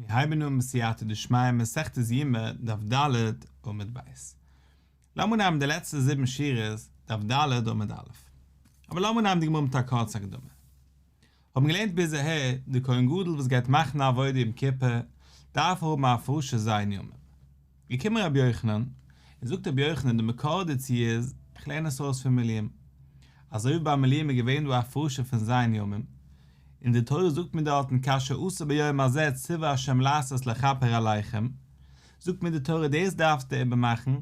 מיר הייבן אן בסייעתא דשמיא מסכת יומא דף ד' עמוד ב'. לאמיר נעמען די לעצטע זיבן שורות דף ד' עמוד א'. אבער לאמיר נעמען די גמרא מיט א קורצע הקדמה. האבן געלערנט ביז אהער, די כהן גדול וואס גייט מאכן א עבודה יום כיפור דארף האבן א הפרשה ז' ימים. געקומען רבי יוחנן, און זאגט רבי יוחנן די מקור דערצו איז, איך לערן עס ארויס פון מילואים, אזוי ווי ביי מילואים איז געווען דא א הפרשה פון ז' ימים, און די תורה זאגט מיר דארטן כאשר עשה ביום הזה ציווה ה' לעשות לכפר עליכם, זאגט מיר די תורה דאס דארפסטו איבערמאכן,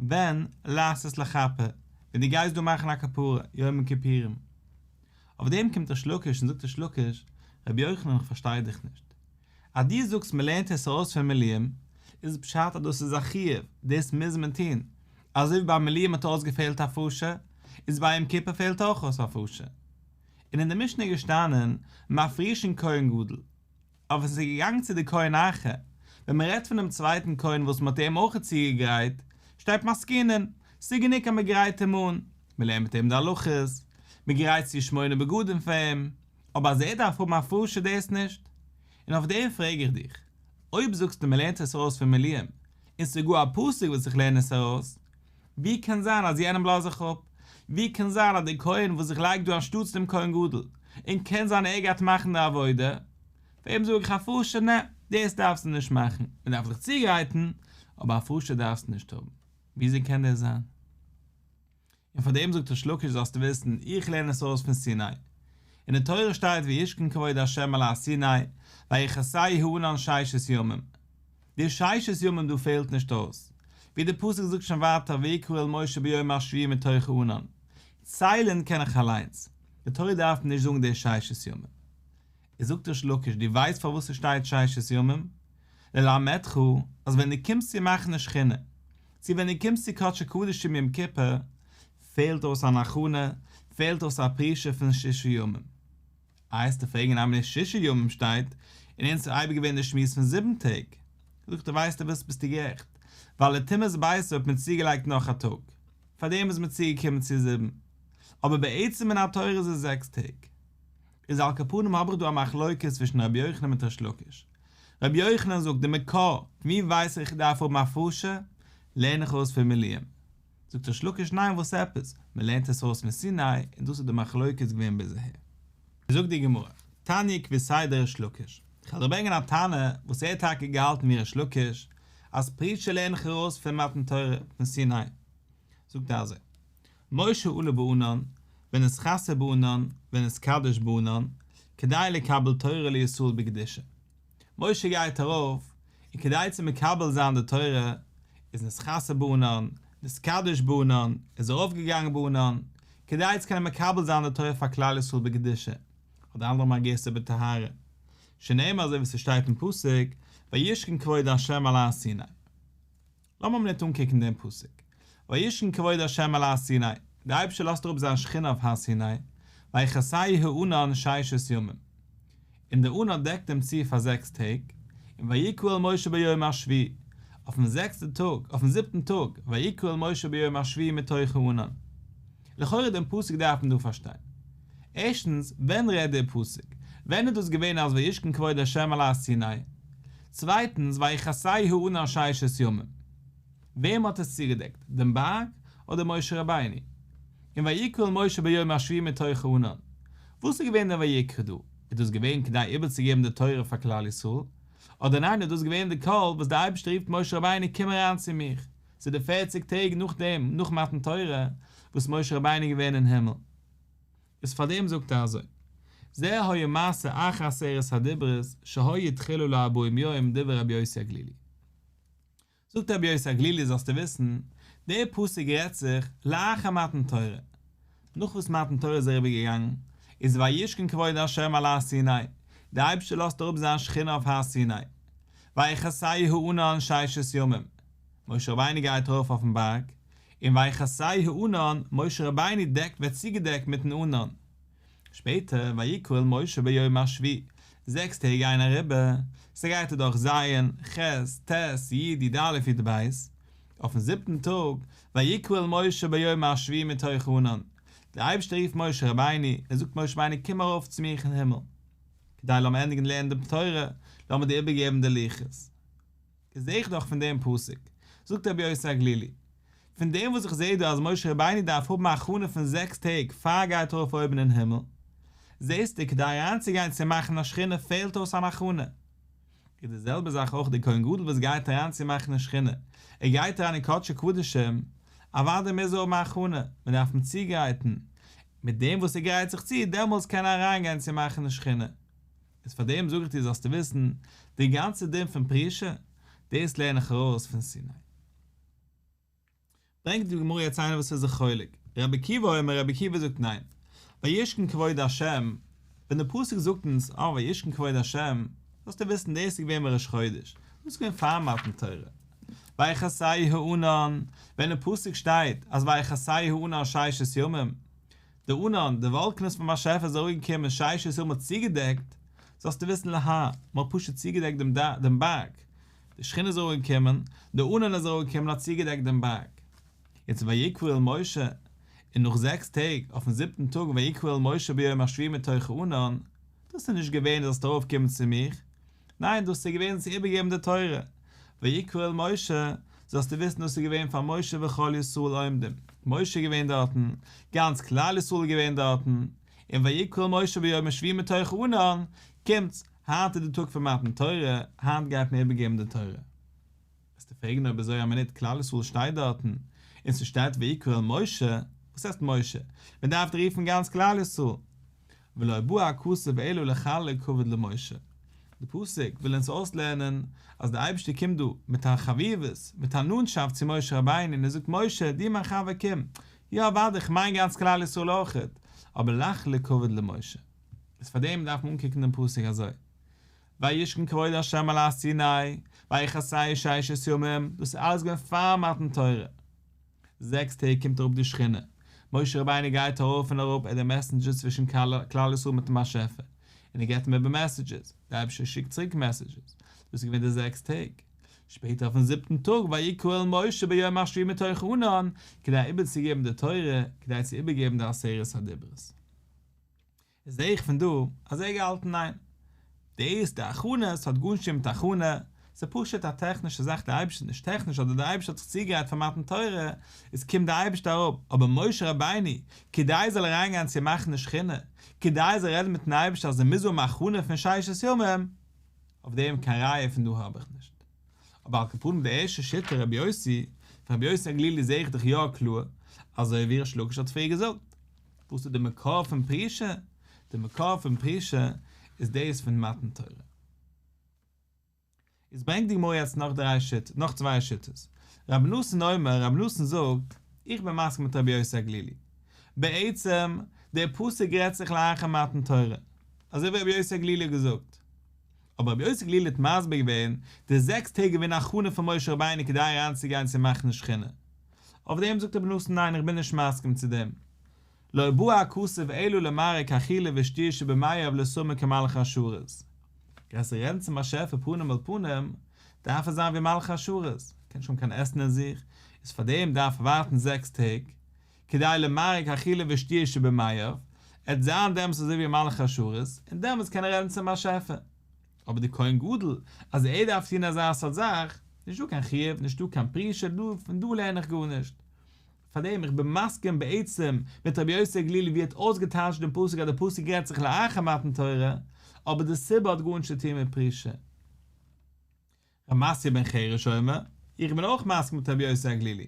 ווען? לעשות לכפר, ווען דו גייסט דא מאכן א כפרה, יום הכיפורים. אויף דעם קומט ריש לקיש און זאגט ריש לקיש, רבי יוחנן איך פארשטיי דיך נישט. אז דו זאגסט מען לערנט עס ארויס פון מילואים, איז פשט אז דאס איז א חיוב, דאס מוז מען טון, אזוי ווי ביי מילואים האט אויסגעפעלט הפרשה, איז ביי יום כיפור פעלט אויך אויס הפרשה. און אין די משנה איז געשטאנען מפרישין כהן גדול, אבער ווען ס'איז געגאנגען צו די כהן אחר, ווען מ'רעדט פון דעם צווייטן כהן וואס מ'האט אים אויך צוגעגרייט, שטייט מתקינין, ס'איז גענוג אז מ'גרייט אים אן, מ'לערנט מיט אים די הלכות, מ'גרייט צו שמונה בגדים פאר אים, אבער אז ער דארף האבן הפרשה דאס נישט. און אויף דעם פרעג איך דיך, אויב זאגסטו מ'לערנט עס ארויס פון מילואים, און ס'איז גאר א פסוק וואס איך לערן עס ארויס, ווי קען זיין אז יענעם לאז איך אפ? ווי קען זיין אז דער כהן וואס איך לייג דא אנשטאטס דעם כהן גדול, און קען זיין ער גייט מאכן די עבודה, פאר אים זאג איך הפרשה נע, דאס דארפסטו נישט מאכן, מען דארף זיך צוגרייטן, אבער הפרשה דארפסטו נישט האבן. וויאזוי קען דאס זיין? און פאר דעם זאגט ריש לקיש זאלסטו וויסן, איך לערן עס ארויס פון סיני. אין די תורה שטייט וישכון כבוד ה' על הר סיני, ויכסהו הענן ששת ימים. די ששת ימים דא פעלט נישט אויס, ווי די פסוק זאגט שוין ווייטער ויקרא אל משה ביום השביעי מתוך הענן. ציילן קען איך אליינס, די תורה דארף מיר נישט זאגן די ששת ימים. איז זאגט ריש לקיש דו ווייסט פארוואס עס שטייט ששת ימים? ללמדך אז ווען דו קומסט צו מחנה שכינה, צו ווען דו קומסט צו קדשי קדשים יום כיפור, פעלט אויס אן הכנה, פעלט אויס א פרישה פון שישה ימים. איי וועסטו פרעגן איין מינוט שישה ימים שטייט, און אונז איז אייביג געווען די שמועס פון זיבן טעג. זאגט ער ווייסטו וואס ביסטו גערעכט, ווייל לטומאת ביתו האט מען צוגעלייגט נאך א טאג, פארדעם איז מען צוגעקומען צו זיבן, אבער בעצם מן התורה איז עס זעקס טעג. איז על כל פנים האב איך דא א מחלוקת צווישן רבי יוחנן מיט ריש לקיש. רבי יוחנן זאגט די מקור פון ווי ווייס איך איך דארף האבן הפרשה, לערן איך ארויס פון מילואים. זאגט ריש לקיש ניין וואס עפעס, מען לערנט עס ארויס פון סיני, און דאס איז די מחלוקת געווען ביז אהער. זאגט די גמרא, תניא כוותיה דריש לקיש, כ'וועל דיר ברענגען א תנא וואס ער האט טאקע געהאלטן ווי ריש לקיש, אז פרישה לערן איך ארויס פון מתן תורה, פון סיני. זאגט ער אזוי, משה עלה בענן, ונתכסה בענן, ונתקדש בענן, כדי לקבל תורה לישראל בקדושה. משה גייט ארויף, און כדי צו מקבל זיין די תורה, איז נתכסה בענן, נתקדש בענן, איז ארויפגעגאנגען בענן, כדי צו קענען מקבל זיין די תורה פאר כלל ישראל בקדושה, אדער אנדערע האבן א גירסא בטהרה, שנאמר אזוי ווי ס'שטייט אין פסוק, וישכון כבוד ה' על הר סיני. לאמיר א מינוט אנקוקן דעם פסוק, וישכון כבוד ה' על הר סיני, דער אייבערשטער לאזט אראפ זיין שכינה אויף הר סיני, ויכסהו הענן ששת ימים, און דער ענן דעקט אים צו פאר זעקס טעג, און ויקרא אל משה ביום השביעי, אויפן זעקסטן טאג, אויפן זיבטן טאג, ויקרא אל משה ביום השביעי מתוך הענן. לכאורה דעם פסוק דארף מען דא פארשטיין. ערשטנס, ווען רעדט דער פסוק? ווען איז דאס געווען אז וישכון כבוד ה' על הר סיני? צווייטנס, ויכסהו הענן ששת ימים. וועם האט עס צוגעדעקט? דעם בארג אדער משה רבינו? און ויקרא אל משה ביום השביעי מתוך הענן. וואס איז געווען דער ויקרא דא? איז דאס געווען כדי איבערצוגעבן די תורה פאר כלל ישראל? אדער ניין איז דאס געווען די קול וואס דער אייבערשטער רופט משה רבינו קום אריין צו מיך, ס'איז די פערציג טעג נאכדעם, נאך מתן תורה, וואס משה רבינו איז געווען אין הימל. איז פאר דעם זאגט ער אזוי, זה היה מעשה אחר עשרת הדיברות שהיו תחילה לארבעים יום דברי רבי יוסי הגלילי. זאגט רבי יוסי הגלילי זאלסטו וויסן, דער פסוק רעדט זיך לאחר מתן תורה, נאך וואס מתן תורה איז אריבער געגאנגען, איז וישכון כבוד ה' על הר סיני, דער אייבערשטער לאזט אראפ זיין שכינה אויף הר סיני, ויכסהו הענן ששת ימים, משה רבינו גייט ארויף אויפן בארג, און ויכסהו הענן, משה רבינו דעקט ווערט צוגעדעקט מיטן ענן. שפעטער, ויקרא אל משה ביום השביעי, זעקס טעג גייען אריבער, ס'גייט אדורך ז', ח', ט', י', י"א, י"ב, אויפן זיבטן טאג, ויקרא אל משה ביום השביעי מתוך הענן, דער אייבערשטער רופט משה רבינו, ער זאגט משה רבינו קום ארויף צו מיך אין הימל. כדי לאמיר ענדיגן לערנען די תורה, לאמיר דיר איבערגעבן די לוחות. איז זעה איך דאך פון דעם פסוק, זאגט רבי יוסי הגלילי, פון דעם וואס איך זעה דא אז משה רבינו דארף האבן א הכנה פון זעקס טעג פאר ער גייט ארויף אויבן אין הימל, זעסטו כדי אריינצוגיין צו מחנה השכינה פעלט אויס אן הכנה. איז די זעלבע זאך אויך דער כהן גדול וואס גייט אריין צו מחנה שכינה, ער גייט אריין אין קדשי קדשים, אוודאי מוז ער האבן א הכנה, מען דארף אים צוגרייטן, מיט דעם וואס ער גרייט זיך צו, דעמאלטס קען ער אריינגיין צו מחנה שכינה. איז פאר דעם זאג איך דיר זאלסטו וויסן, די גאנצע דין פון פרישה, דאס לערן איך ארויס פון סיני. ברענגט די גמרא יעצט איינער וואס איז זיך חולק, רבי עקיבא אומר רבי עקיבא זאגט ניין, וישכון כבוד השם, ווען די פסוק זאגט אונז אה וישכון כבוד השם, זאלסטו וויסן דאס איז געווען בראש חודש, דאס איז געווען פאר מתן תורה, ויכסהו הענן, ווען אין פסוק שטייט אז ויכסהו הענן ששת ימים, די ענן, די וואלקענעס פון באשעפער איז אראפגעקומען ששת ימים האט צוגעדעקט, זאלסטו וויסן להאי, מען האט פשוט צוגעדעקט דעם בארג, די שכינה איז אראפגעקומען, די ענן איז אראפגעקומען האט צוגעדעקט דעם בארג. יעצט ויקרא אל משה, און נאך זעקס טעג, אויפן זיבטן טאג ויקרא אל משה ביום השביעי מתוך הענן, דאס איז נישט געווען זאלסט ארויפקומען צו מיך, ניין דאס איז געווען צו איבערגעבן די תורה, ויקרא אל משה, זאלסטו וויסן דאס איז געווען פאר משה וכל ישראל עומדים, משה איז געווען דארטן, גאנץ כלל ישראל איז געווען דארטן, און ויקרא אל משה ביום השביעי מתוך הענן, קומטס, היינט איז די טאג פון מתן תורה, היינט גייט מען איבערגעבן די תורה. וועסטו פרעגן אויב אזוי א מינוט כלל ישראל שטייט דארטן, און ס'שטייט ויקרא אל משה, וואס הייסט משה? מען דארף דאך רופן גאנץ כלל ישראל. ולא בא הכתוב אלא לחלק כבוד למשה. די פסוק וויל אונז אויסלערנען אז דער אייבערשטער קומט דא מיט א חביבות, מיט א נאנטשאפט צו משה רבינו און ער זאגט משה, דו מיין חבר קום, יא אוודאי איך מיין גאנץ כלל ישראל אויכעט, אבער לחלק כבוד למשה. איז פאר דעם דארף מען אנקוקן דעם פסוק אזוי, וישכון כבוד ה' על הר סיני, ויכסהו ששת ימים, דאס איז אלעס געווען פאר מתן תורה. זעקס טעג קומט אראפ די שכינה, משה רבינו גייט ארויף און אראפ ער איז דער מעסענדזשער צווישן כלל ישראל מיטן באשעפער, און ער געבט אים איבער מעסעדזשעס, דער אייבערשטער שיקט צוריק מעסעדזשעס, דאס איז געווען די זעקס טעג. שפעטער אויפן זיבטן טאג ויקרא אל משה ביום השביעי מתוך הענן, כדי איבערצוגעבן די תורה, כדי צו איבערגעבן די עשרת הדיברות. זעה איך פון דא אז ער האט געהאלטן ניין. דאס די הכנה ס'האט גארנישט צו טון מיט הכנה, ס'איז פשוט א טעכנישע זאך די אייבערשטער נישט טעכניש אדער די אייבערשטער האט זיך צוגעגרייט פאר מתן תורה איז קומט די אייבערשטער אראפ אבער משה רבינו כדי ער זאל אריין גיין צו מחנה שכינה כדי ער זאל רעדן מיטן אייבערשטער אז ער מוז האבן הכנה פון ששת ימים אויף דעם קיין ראיה פון דא האב איך נישט. אבער על כל פנים די ערשטע שיטה רבי יוסי, פון רבי יוסי הגלילי זעה איך דאך יא קלאר אזוי ווי ריש לקיש האט פריער געזאגט. וואס איז די מקור פון פרישה? די מקור פון פרישה איז דאס פון מתן תורה. איז ברענגט די גמרא יעצט נאך דריי שיטות, נאך צוויי שיטות. רבי נתן אומר, רבי נתן זאגט, איך בין מסכים מיט רבי יוסי הגלילי. בעצם, דער פסוק רעדט זיך לאחר מתן תורה, אזוי ווי רבי יוסי הגלילי האט געזאגט. אבער רבי יוסי הגלילי האט מסביר געווען, די זעקס טעג געווען הכנה פון משה רבינו כדי אריינצוגיין צו מחנה שכינה. אויף דעם זאגט רבי נתן ניין איך בין נישט מסכים צו דעם. לא בא הכתוב אלא למראה כאכילה ושתיה שבמעיו לסמא כמלאכי השרת. גייסט רעדן צום באשעפער פנים אל פנים, דארף עס זיין ווי מלאכי השרת, קען נישט האבן קיין עסן אין זיך, איז פאר דעם דארף ער ווארטן זעקס טעג, כדי למראה כאכילה ושתיה שבמעיו, ער וועט זיין דעמאלטס אזוי ווי מלאכי השרת, און דעמאלטס קען ער רעדן צום באשעפער. אבער די כהן גדול, אז ער דארף טון אזא סארט זאך, נישטא קיין חיוב, נישטא קיין פרישה, דא פון דא לערן איך גארנישט. פארדעם איך בין מסכים בעצם מיט רבי יוסי הגלילי ווי ער האט אויסגעטייטשט דעם פסוק אז דער פסוק רעדט זיך לאחר מתן תורה, אבער די סיבה האט גארנישט צו טון מיט פרישה. ר' מתיא בן חרש אומר, איך בין אויך מסכים מיט רבי יוסי הגלילי.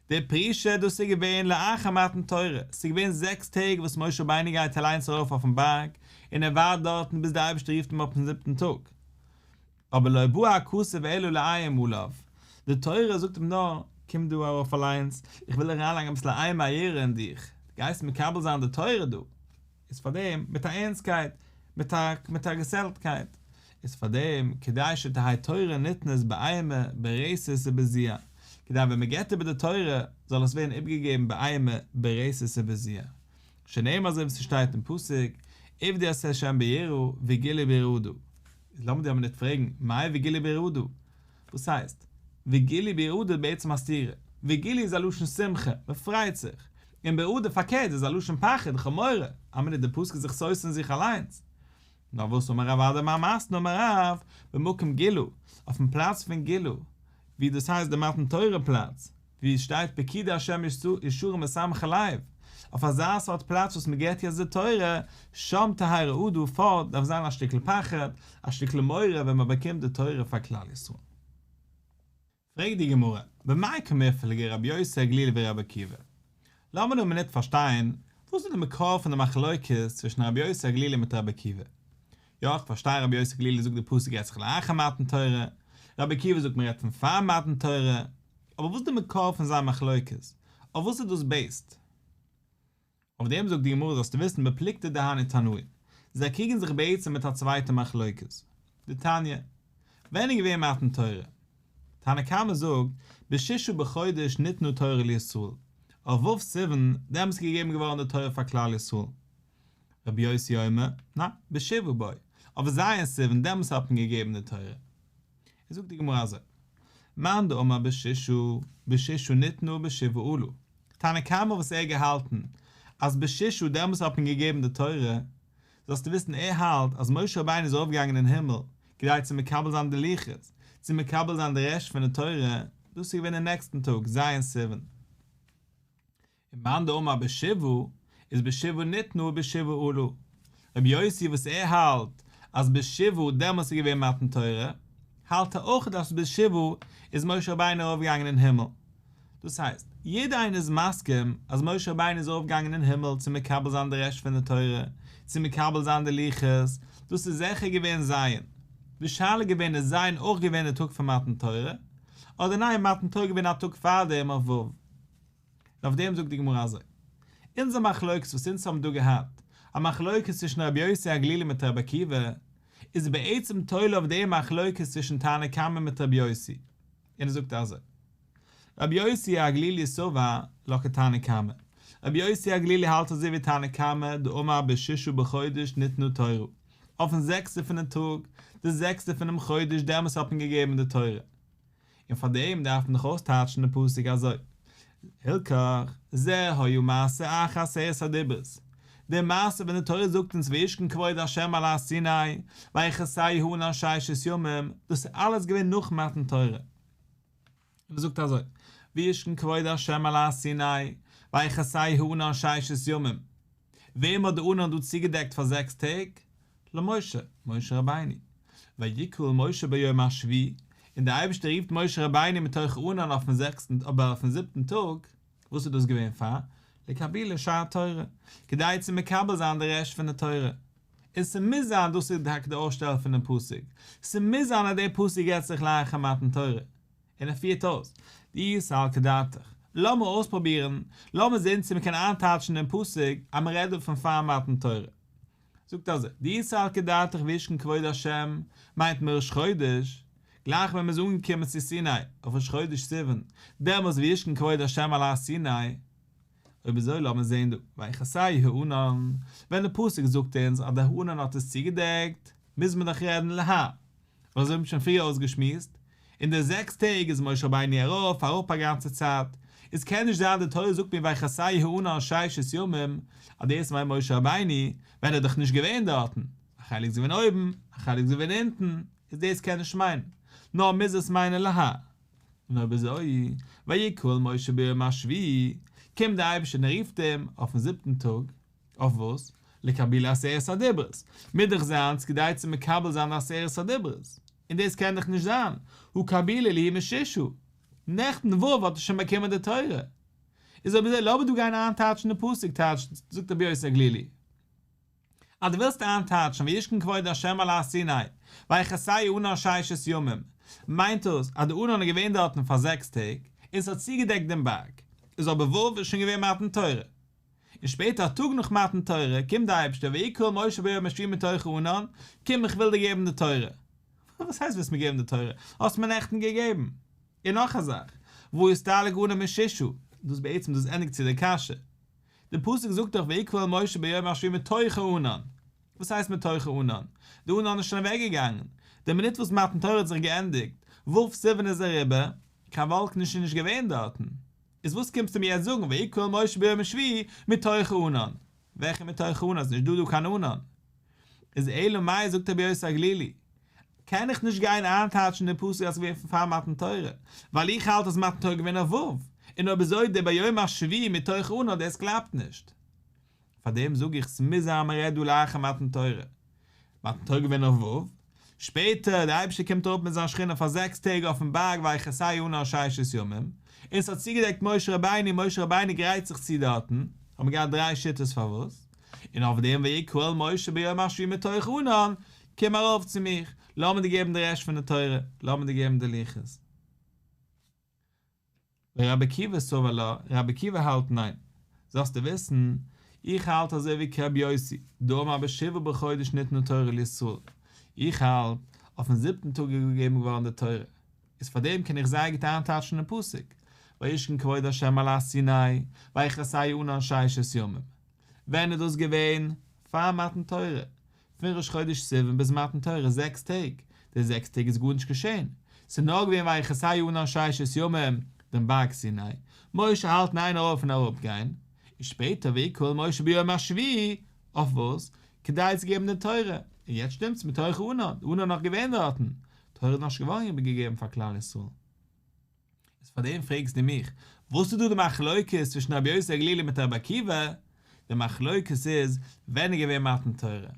די פרישה דאס איז געווען לאחר מתן תורה, ס'איז געווען זעקס טעג וואס משה רבינו גייט אליינס ארויף אויפן בארג און ער ווארט דארטן ביז דער אייבערשטער רופט אים אויפן זיבטן טאג. אבער לא בא הכתוב אלא לאיים עליו, די תורה זאגט אים נאר, קום דא ארויף אליינס, איך וויל אריינלייגן אביסל א אימה יראה אין דיך, דו גייסט מקבל זיין די תורה דא, איז פאר דעם מיט א ערנסטקייט, מיט א מיט א געסעלטקייט, איז פאר דעם כדי שתהא תורה ניתנת באימה ברתת ובזיע, כדי ווען מען געבט איבער די תורה זאל עס ווערן איבערגעגעבן באימה ברתת ובזיע, שנאמר אזוי ווי ס'שטייט אין פסוק, עבדו את ה' ביראה וגילו ברעדה. איז לאמיר דיר א מינוט פרעגן, מאי וגילו ברעדה? וואס הייסט? וגילו ברעדה איז בעצם א סתירה. וגילו איז א לשון שמחה, מען פרייט זיך. און ברעדה פארקערט איז א לשון פחד, איך האב מורא. א מינוט, די פסוק איז זיך סותר אין זיך אליינס. נאר וואס אמר רב אדא בר מתנה אמר רב, במקום גילה, אויפן פלאץ פון גילה, ווי דאס הייסט די מתן תורה פלאץ, ווי עס שטייט פקודי השם ישרים משמחי לב, אויף אזא סארט פלאץ וואס מען געבט יעצט די תורה, שם תהא רעדה, פארט דארף זיין א שטיקל פחד, א שטיקל מורא ווען מען באקומט די תורה פאר כלל ישראל. פרעגט די גמרא, במאי קמיפלגי רבי יוסי הגלילי ורבי עקיבא? לאמיר נאר א מינוט פארשטיין, וואס איז די מקור פון די מחלוקת צווישן רבי יוסי הגלילי מיט רבי עקיבא? יא, איך פארשטיי רבי יוסי הגלילי זאגט די פסוק רעדט זיך לאחר מתן תורה, רבי עקיבא זאגט מען רעדט פון פאר מתן תורה, אבער וואס איז די מקור פון זיין מחלוקת? אויף וואס איז דאס בעיסד? אויף דעם זאגט די גמרא זאלסטו וויסן בפלוגתא דהני תנאי, זיי קריגן זיך בעצם מיט א צווייטע מחלוקת, דתניא, ווען איז געווען מתן תורה? תנא קמא זאגט, בשישה בחודש ניתנה תורה לישראל, אויף ו' סיוון, דעמאלטס איז געגעבן געווארן די תורה פאר כלל ישראל. רבי יוסי אומר, ניין, בשבעה בו, אויף ז' סיוון, דעמאלטס האט מען געגעבן די תורה. איז זאגט די גמרא אזוי, מאן דאמר בשישה, בשישה ניתנה בשבעה עלה, תנא קמא וואס ער האט געהאלטן אז בשישה דעמאלטס האט מען געגעבן די תורה, זאלסטו וויסן ער האלט אז משה רבינו איז ארויפגעגאנגען אין הימל כדי צו מקבל זיין די לוחות, צו מקבל זיין די רעשט פון די תורה, דאס איז געווען אין נעקסטן טאג, ז' סיוון. און מאן דאמר בשבעה איז בשבעה ניתנה ובשבעה עלה. רבי יוסי וואס ער האלט אז בשבעה דעמאלטס איז געווען מתן תורה, האלט ער אויך אז בשבעה איז משה רבינו ארויפגעגאנגען אין הימל. דאס הייסט, יעדער איינער איז מסכים אז משה רבינו איז ארויפגעגאנגען אין הימל צו מקבל זיין די רעשט פון די תורה, צו מקבל זיין די לוחות, דאס איז זיכער געווען ז'. די שאלה איז געווען איז ז' אויך געווען די טאג פון מתן תורה, אדער ניין מתן תורה געווען א טאג פארדעם אויף ו'. און אויף דעם זאגט די גמרא אזוי, אונזער מחלוקת וואס אונז האבן דא געהאט, א מחלוקת צווישן רבי יוסי הגלילי מיט רבי עקיבא, איז בעצם תולה אויף די מחלוקת צווישן תנא קמא מיט רבי יוסי, און ער זאגט אזוי, רבי יוסי הגלילי סבר לה כתנא קמא, רבי יוסי הגלילי האלט אזוי ווי תנא קמא דאמר בשישה בחודש ניתנה תורה, אויפן זעקסטע פונעם טאג, די זעקסטע פונעם חודש דעמאלס האט מען געגעבן די תורה, און פאר דעם דארף מען דאך אויסטייטשן די פסוק אזוי, הלכך, זה היה מעשה אחר עשרת הדיברות, די מעשה ווען די תורה זאגט אונז וישכון כבוד ה' על הר סיני, ויכסהו הענן ששת ימים, דאס איז אלעס געווען נאך מתן תורה. און ער זאגט אזוי, וישכון כבוד ה' על הר סיני, ויכסהו הענן ששת ימים, וועם האט די ענן דא צוגעדעקט פאר זעקס טעג? למשה, משה רבינו. ויקרא אל משה ביום השביעי, און דער אייבערשטער רופט משה רבינו מתוך הענן אויפן זעקסטן אבער אויפן זיבטן טאג, וואס איז דאס געווען פאר? לקבולי שאר תורה, כדי צו מקבל זיין די רעשט פון די תורה. און ס'מוז זיין דאס איז טאקע די אויסשטעל פונעם פסוק, ס'מוז זיין אז דער פסוק רעדט זיך לאחר מתן תורה, און ער פירט אויס, דאי סלקא דעתך, לאמיר אויספרובירן, לאמיר זען צו מ'קען איינטייטשן דעם פסוק אז מ'רעדט דא פון פאר מתן תורה. זאגט אזוי, דאי סלקא דעתך וישכון כבוד השם מיינט מראש חודש, גלייך ווען מ'איז אנגעקומען צו סיני, אויף ראש חודש סיוון, דעמאלס וישכון כבוד השם על הר סיני, אויב אזוי לאמיר זען דא, ויכסהו הענן, ווען די פסוק זאגט אונז אז דער ענן האט עס צוגעדעקט, מוז מען דאך רעדן להאי, ווייל אזוי האט מען שוין פריער אויסגעשמועסט, אין די זעקס טעג איז משה רבינו ארויף אראפ א גאנצע צייט, איז קען נישט זיין די תורה זאגט מיר ויכסהו הענן ששת ימים, אז דאס מיינט משה רבינו, ווען ער איז דאך נישט געווען דארטן, א חלק איז געווען אויבן, א חלק איז געווען אונטן, איז דאס קען נישט מיינען, נאר מוז עס מיינען להאי. און אויב אזוי, ויקרא אל משה ביום השביעי, קומט דער אייבערשטער און רופט אים אויפן זיבטן טאג, אויף וואס? לקבולי עשרת הדיברות, מוז דאך זיין כדי צו מקבל זיין די עשרת הדיברות, און דאס קען דאך נישט זיין, הא קבילו להו משישה, נעכטן ו' האט ער שוין באקומען די תורה, איז אויב אזוי לאמיר דא גיין איינטייטשן די פסוק טייטש זאגט רבי יוסי הגלילי אז דו ווילסט איינטייטשן וישכון כבוד ה' על הר סיני ויכסהו הענן ששת ימים מיינט דאס אז די ענן איז געווען דארטן פאר זעקס טעג און ס'האט צוגעדעקט דעם בארג, איז אבער ו' איז שוין געווען מתן תורה. און שפעטער א טאג נאך מתן תורה קומט דער אייבערשטער ויקרא אל משה ביום השביעי מתוך הענן, קום איך וויל דיר געבן די תורה. וואס הייסט ווילסט מיר געבן די תורה? האסט מיר נעכטן געגעבן. און נאך א זאך, והא אסתלק הענן משישה, דאס בעצם דאס ענדיגט צו די קשיא. די פסוק זאגט דאך ויקרא אל משה ביום השביעי מתוך הענן. וואס הייסט מתוך הענן? די ענן איז שוין אוועק געגאנגען. די מינוט וואס מתן תורה האט זיך געענדיגט, ו' סיוון איז אריבער, קיין וואלקן איז שוין נישט געווען דארטן. איז וואס קומסטו מיר יעצט זאגן ויקרא אל משה ביום השביעי מתוך הענן? וועלכע מתוך הענן? ס'איז נישט דא דא קיין ענן. איז אלא מאי זאגט רבי יוסי הגלילי, קען איך נישט גיין איינטייטשן די פסוק אז ס'איז געווען פון פאר מתן תורה, ווייל איך האלט אז מתן תורה איז געווען אויף ו', און אויב אזוי די ביום השביעי מתוך הענן דאס קלאפט נישט. פאר דעם זאג איך ס'מוז זיין מ'רעדט דא לאחר מתן תורה. מתן תורה געווען אויף ו', שפעטער דער אייבערשטער קומט אראפ מיט זיין שכינה פאר זעקס טעג אויפן בארג ויכסהו הענן ששת ימים, און ס'האט צוגעדעקט משה רבינו, משה רבינו גרייט זיך צו דארטן, האבן מיר געהאט דריי שיטות פארוואס, און אויף דעם ויקרא אל משה ביום השביעי מתוך הענן, קום ארויף צו מיך, לאמיר דיר געבן די רעשט פון די תורה, לאמיר דיר געבן די לוחות. ורבי עקיבא סבר לה, רבי עקיבא האלט ניין. זאלסטו וויסן, איך האלט אזוי ווי כרבי יוסי, דאמר בשבעה בחודש ניתנה תורה לישראל, איך האלט, אויפן זיבטן טאג איז געגעבן געווארן די תורה, איז פאר דעם קען איך זייער גוט איינטייטשן דעם פסוק, וישכון כבוד ה' על הר סיני, ויכסהו הענן ששת ימים. ווען איז דאס געווען? פאר מתן תורה. פון ראש חודש סיוון ביז מתן תורה זעקס טעג, די זעקס טעג איז גארנישט געשען, ס'איז נאר געווען ויכסהו הענן ששת ימים דעם בארג סיני, משה האלט אין איין ארויף און אראפ גיין, און שפעטער ויקרא אל משה ביום השביעי, אויף וואס? כדי צו געבן די תורה, און יעצט שטימטס מתוך הענן, די ענן איז נאך געווען דארטן, תורה איז נאכנישט געווארן איבערגעגעבן פאר כלל ישראל. איז פאר דעם פרעגסטו מיך, וואס איז דא די מחלוקת צווישן רבי יוסי הגלילי מיט רבי עקיבא? די מחלוקת איז, ווען איז געווען מתן תורה?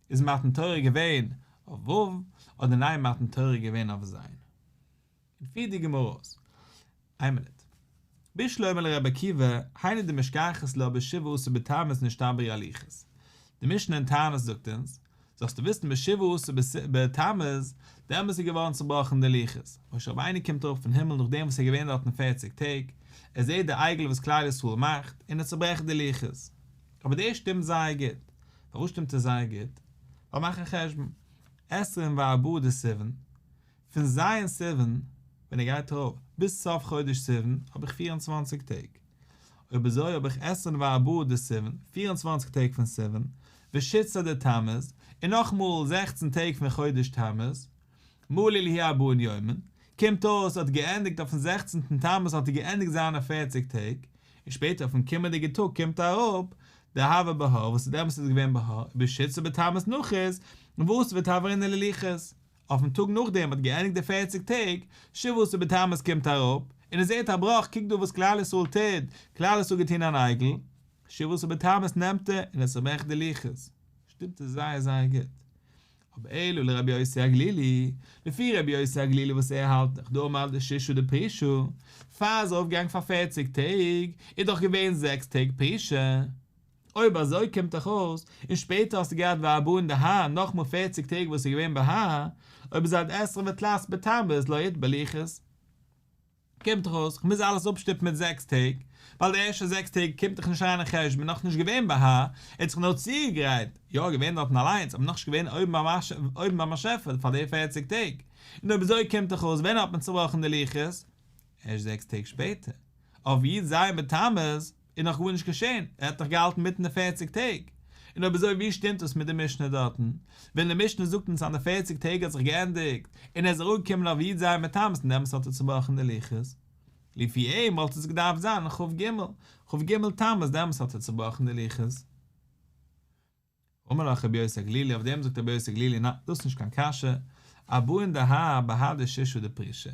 איז מתן תורה געווען אויף ו', אדער ניין מתן תורה איז געווען אויף ז'? און פירט די גמרא אויס, איין מינוט, בשלמא לרבי עקיבא, היינו דמשכחת לה בשבעה עשר בתמוז נשתברו הלוחות. די משנה אין תענית זאגט אונז, זאלסטו וויסן בשבעה עשר בתמוז, דעמאלס איז געווארן צובראכן די לוחות, משה רבינו קומט אראפ פון הימל נאכדעם וואס ער איז געווען דארטן פערציג טעג, ער זעט די עגל וואס כלל ישראל מאכט, און ער צוברעכט די לוחות. אבער דאס שטימט זייער גוט. פארוואס שטימט עס זייער גוט? ווייל מאך א חשבון, עשרים וארבעה דסיוון, פון ז' סיוון ווען ער גייט ארויף ביז סוף חודש סיוון האב איך פיר און צוואנציג טעג, אויב אזוי האב איך עשרים וארבעה דסיוון, 24 טעג פון סיוון, ושיתסר דתמוז, און נאכמאל זעכצן טעג פון חודש תמוז, מלו להו ארבעין יומין, קומט אויס ער האט געענדיגט אויפן זעכצנטן תמוז האט ער געענדיגט זיינע פערציג טעג, און שפעטער אויפן קומענדיגע טאג קומט ער אראפ, דהוה בהר, וואס איז דעמאלס איז געווען בהר, ובשיתסר בתמוז נחית, ואתא ותברינהו ללוחות. אויפן טאג נאכדעם האט געענדיגט די פערציג טעג, שבעה עשר בתמוז קומט אראפ, און ער זעט א בראך, קוק דא וואס כלל ישראל טוט, כלל ישראל געטון אן עגל, שבעה עשר בתמוז נעמט ער און ער צוברעכט די לוחות, שטימט עס זייער זייער גוט. אבער אלא לרבי יוסי הגלילי, לפי רבי יוסי הגלילי וואס ער האלט דאך דאמר דשישה דפרישה, פאר ער איז ארויפגעגאנגען פאר פערציג טעג, איז דאך געווען זעקס טעג פרישה, אויב אזוי קומט דאך אויס, און שפעטער האסטו געהאט וארבעין דהר, נאכמאל פערציג טעג וואס איז געווען בהר, אויב אזוי עד עשרים ותלת בתמוז לא איתבר לוחות. קומט דאך אויס, כ'מוז אלעס אפשטופן מיט זעקס טעג, ווייל די ערשטע זעקס טעג קומט דאך נישט אריין אין חשבון, נאכנישט געווען בהר, ער האט זיך נאר צוגעגרייט, יא געווען דארטן אליינס, אבער נאכנישט געווען אויבן ביים באשעפער פאר די פערציג טעג. און אויב אזוי קומט דאך אויס, ווען האט מען צובראכן די לוחות? ערשט זעקס טעג שפעטער, אויף י"ז בתמוז. איז נאך גארנישט געשען, ער האט נאך געהאלטן מיטן די פערציג טעג. און אויב אזוי ווי שטימט דאס מיט די משנה דארטן? ווען די משנה זאגט אונז אז די פערציג טעג האט זיך געענדיגט, און ער איז אראפגעקומען אויף י"ז בתמוז און דעמאלטס האט ער צובראכן די לוחות. לפי אים וואלט עס געדארפט זיין כ"ג, כ"ג תמוז דעמאלטס האט ער צובראכן די לוחות. אמר לך רבי יוסי הגלילי, אויף דעם זאגט רבי יוסי הגלילי, ניין, דאס איז נישט קיין קשיא, ארבעין דהר בהדי שישה דפרישה,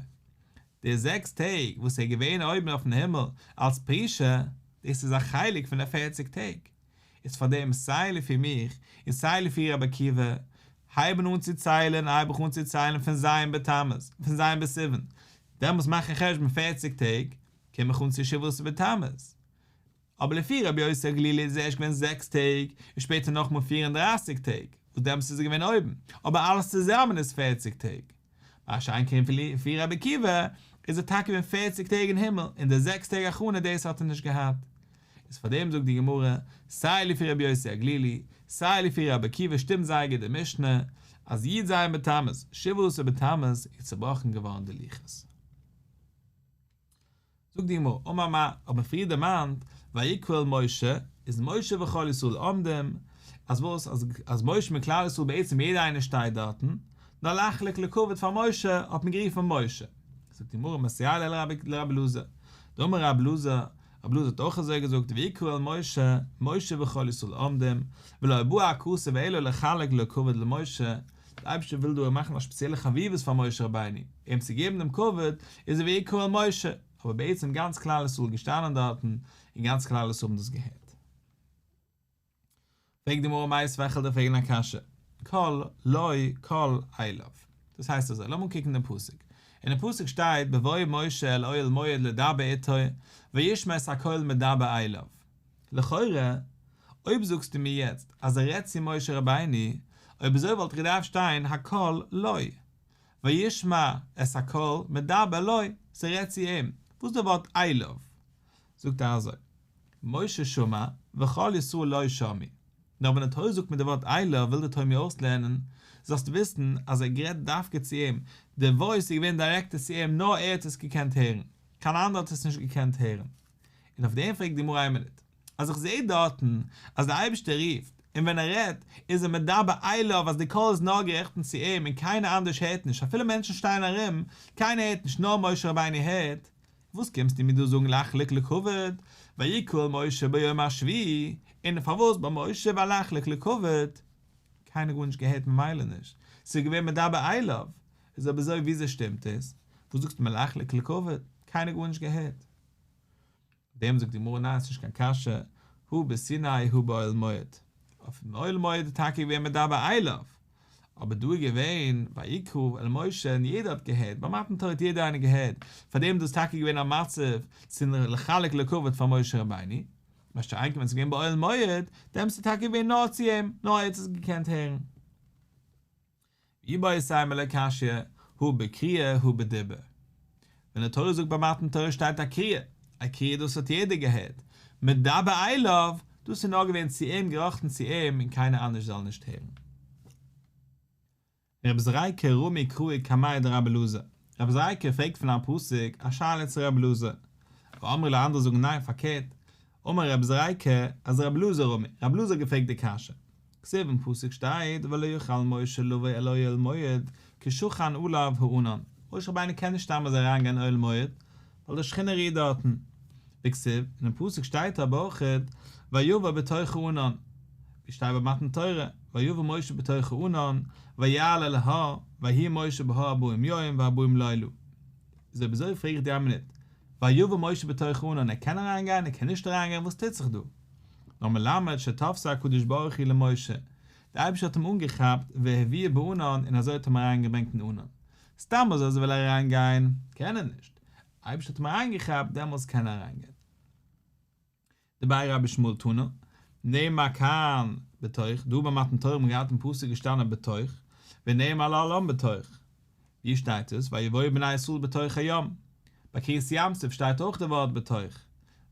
די זעקס טעג וואס ער איז געווען אויבן אויפן הימל אלס פרישה, דאס איז א חלק פון די פערציג טעג, איז פאר דעם סיי לפי מיך און סיי לפי רבי עקיבא, הייבן אן צו ציילן, הייב איך אן צו ציילן פון ז' בתמוז, פון ז' בסיוון, דעמאלס מאך איך חשבון פערציג טעג, קום איך אן צו שבעה עשר בתמוז. אבער לפי רבי יוסי הגלילי איז ערשט געווען זעקס טעג און שפעטער נאכמאל 34 טעג, וואס דעמאלטס איז ער געווען אויבן, אבער אלעס צוזאמען איז פערציג טעג. מה שאין כן לפי רבי עקיבא איז ער טאקע געווען פערציג טעג אין הימל און די זעקס טעג הכנה דאס האט ער נישט געהאט. איז פאר דעם זאגט די גמרא, סיי לפי רבי יוסי הגלילי, סיי לפי רבי עקיבא שטימט זייער גוט די משנה, אז י"ז בתמוז, שבעה עשר בתמוז, איז צובראכן געווארן די לוחות. זאגט די גמרא, אמר מר, האט מען פריער דערמאנט, ויקרא אל משה, איז משה וכל ישראל עומדים, אז וואס, אז משה מיט כלל ישראל בעצם יעדער איינער שטייט דארטן, נאר לחלוק לכבוד פאר משה האט מען גערופן משה. זאגט די גמרא, מסייע ליה לרבי אלעזר, דאמר רבי אלעזר, רבי אלעזר האט אויך אזוי געזאגט ויקרא אל משה, משה וכל ישראל עומדים, ולא בא הכתוב אלא לחלק לו כבוד למשה, דער אייבערשטער וויל דא מאכן א שפעציעלע חביבות פאר משה רבינו, אים צו געבן דעם כבוד, איז ער ויקרא אל משה, אבער בעצם גאנץ כלל ישראל איז געשטאנען דארטן, און גאנץ כלל ישראל האבן דאס געהערט. פרעגט די גמרא מיתיבי, כ'וועל דיר פרעגן א קשיא, קול לו קול אליו, דאס הייסט אזוי, לאמיר קוקן דעם פסוק, אינעם פסוק שטייט בבוא משה אל אוהל מועד לדבר איתו וישמע את הקול מדבר אליו, לכאורה אויב זאגסטו מיר יעצט אז ער רעדט צו משה רבינו, אויב אזוי וואלט געדארפט שטיין הקול לו, וישמע את הקול מדבר לו, ס'רעדט צו אים, וואס איז די ווארט אליו? זאגט ער אזוי, משה שמע וכל ישראל לא שמעו, נאר ווען די תורה זאגט מיר די ווארט אליו וויל די תורה מיר אויסלערנען, זאלסטו וויסן אז ער האט גערעדט דווקא צו אים, די וואויס איז געווען דירעקטעד צו אים נאר ער האט עס געקענט הערן, קיין אנדערע האט עס נישט געקענט הערן. און אויף דעם פרעגט די גמרא איין מינוט, אז איך זעה דארטן אז דער אייבערשטער רופט, און ווען ער רעדט איז ער מדבר אליו אז די קול איז נאר געריכטן צו אים און קיינער אנדערש הערט נישט אפילו מענטשן שטייען ארום, קיינער הערט נישט נאר משה רבינו הערט, וואס קומסטו מיר דא זאגן לחלוק לכבוד, ויקרא אל משה ביום השביעי, און פארוואס ביי משה ווייל לחלוק לכבוד? קיינער גארנישט געהערט ממילא נישט, ס'איז געווען מדבר אליו, איז אויב אזוי וויאזוי שטימט עס? וואס זאגסטו מיר לחלוק לכבוד? קיינער גארנישט געהערט. אויף דעם זאגט די גמרא ניין ס'נישט קיין קשיא, הא בסיני הא באוהל מועד, אויפן אוהל מועד איז טאקע געווען מדבר אליו, אבער דא איז געווען ויקרא אל משה און יעדער האט געהערט, ביי מתן תורה האט יעדער איינער געהערט, פארדעם איז דאס טאקע געווען א מצב צו לחלק לו כבוד פאר משה רבינו, מה שאין כן ווען ס'איז געווען באוהל מועד, דעמאלטס איז טאקע געווען נאר צו אים, נאר ער האט עס געקענט הערן. ואיבעית אימא לא קשיא, הא בקריאה הא בדיבור. ווען די תורה זאגט ביי מתן תורה שטייט א קריאה, א קריאה דאס האט יעדער געהערט, מדבר אליו, דאס איז נאר געווען צו אים געראכטן צו אים און קיינער אנדערש זאל נישט הערן. רב זריקא רמי קראי קמיה דרבי אלעזר, רב זריקא פרעגט פון א פסוק א שאלה צו רבי אלעזר, ואמרי לה אנדערע זאגן ניין פארקערט, אמר רב זריקא אז רבי אלעזר רמי, רבי אלעזר האט געפרעגט די קשיא, כתיב אין פסוק שטייט ולא יכל משה לבוא אל אוהל מועד כי שכן עליו הענן, משה רבינו קען נישט סתם אזוי אריין גיין אין אוהל מועד ווייל די שכינה רוהט דארטן, וכתיב, און אין פסוק שטייט אבער אויכעט ויבא בתוך הענן, ווי שטייט ביי מתן תורה ויבא משה בתוך הענן ויעל אל ההר ויהי משה בהר ארבעים יום וארבעים לילה, איז אויב אזוי פרעג איך דיר א מינוט, ויבא משה בתוך הענן ער קען אריין גיין ער קען נישט אריין גיין וואס טוט זיך דא? נאר מלמד שתפסו הקדוש ברוך הוא למשה, דער אייבערשטער האט אים אנגעכאפט והביאו בענן און אזוי האט אים אריין געברענגט אין ענן, סתם אזוי אז ער וויל אריין גיין קען ער נישט, אייבערשטער האט אים אריין געכאפט דעמאלס קען ער אריין גיין. דבי רבי ישמעאל תנא, נאמר כאן בתוך, דא ביי מתן תורה האט מען געהאט אין פסוק געשטאנען בתוך, ונאמר להלן בתוך. ווי שטייט עס ויבואו בני ישראל בתוך הים? ביי קריעת ים סוף שטייט אויך די ווארט בתוך.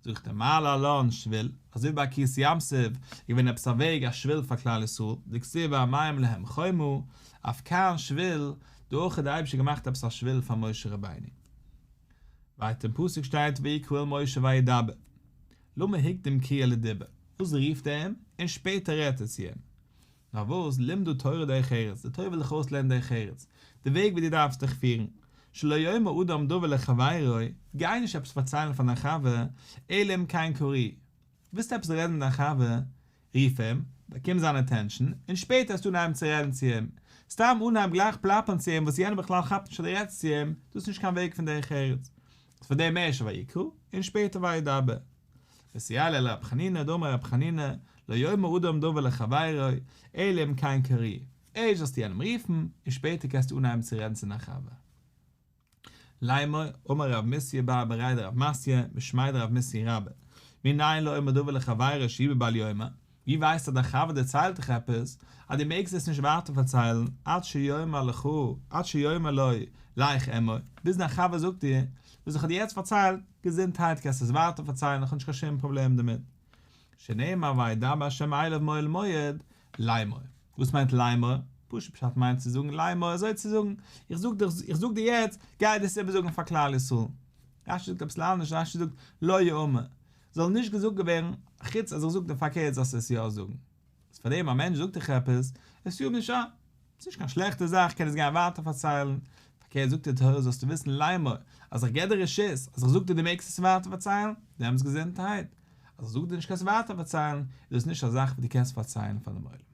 זאגט ער מה להלן שביל, אזוי ווי ביי קריעת ים סוף איז געווען עפעס א וועג א שביל פאר כלל ישראל, דכתיב והמים להם חומה, אף כאן שביל, דא אויך האט דער אייבערשטער געמאכט עפעס א שביל פאר משה רבינו. ווייטער אין פסוק שטייט ויקרא אל משה וידבר. למה הקדים קריאה לדיבור? וואס רופט ער אים און שפעטער רעדט ער צו אים? נאר וואס, לימדה תורה דרך ארץ, די תורה וויל דיך אויסלערנען דרך ארץ, די וועג ווי דו דארפסט דיך פירן, שלא יאמר אדם דבר לחבירו, גיי נישט עפעס פארציילן פאר דיין חבר, אלא אם כן קראוהו, ווילסט עפעס רעדן מיט דיין חבר, רוף אים, באקום זיין אטענשאן, און שפעטער וועסטו אנהייבן צו רעדן צו אים, סתם אנהייבן גלייך פלאפערן צו אים וואס יענער בכלל כאפט נישט אז דו רעדסט צו אים, דאס איז נישט קיין וועג פון דרך ארץ, איז פאר דעם ערשט ויקרא, און שפעטער וידבר. ואיתימא רב חנינא דאמר רב חנינא לא יאמר אדם דבר לחבירו אלא אם כן קראוהו, ערשט זאלסטו יענעם רופן און שפעטער קענסטו אנהייבן צו רעדן צו דיין חבר. לימא, אמר רב מסיא בר בריה דרב מתיא, משמיה דרב מסי רבה, מנין לאומר דבר לחבירו שהוא בבל יאמר, ווי ווייסטו אז דיין חבר דערציילט דיך עפעס, אז דו מעגסט עס נישט ווייטער פארציילן, עד שיאמר לך, עד שיאמר לו, לך אמור, ביז דיין חבר זאגט דיר, וואס איך האב דיר יעצט פארציילט, געזונטהייט קענסט עס ווייטער פארציילן, איך האב נישט קיין שום פראבלעם דערמיט. שנאמר וידבר ה' אליו מאוהל מועד, לאמור. וואס מיינט לאמור? פשוט פשט מיינט צו זאגן לאמור אזוי צו זאגן, איך זאג דיך, איך זאג דיר יעצט, גיי דאס איבערזאגן פאר כלל ישראל. רש"י זאגט אביסל אנדערש, רש"י זאגט לא יאמר, זאל נישט געזאגט ווערן, חוץ אז איך זאג דיר פארקערט זאלסטו עס יא זאגן. איז פאר דעם א מענטש זאגט דיך עפעס, עס יאר נישט א, ס'איז נישט קיין שלעכטע זאך, קען עס גיין ווייטער פארציילן. פארקערט זאגט די תורה זאלסטו וויסן לאמר, אז איך געב דיר רשות, אז איך זאג דיר דו מעגסט עס ווייטער פארציילן, דעמאלטס געזונטהייט, אז איך זאג דיר נישט קענסט ווייטער פארציילן, איז דאס נישט א זאך וואס דו קענסט פארציילן פאר דעם עולם.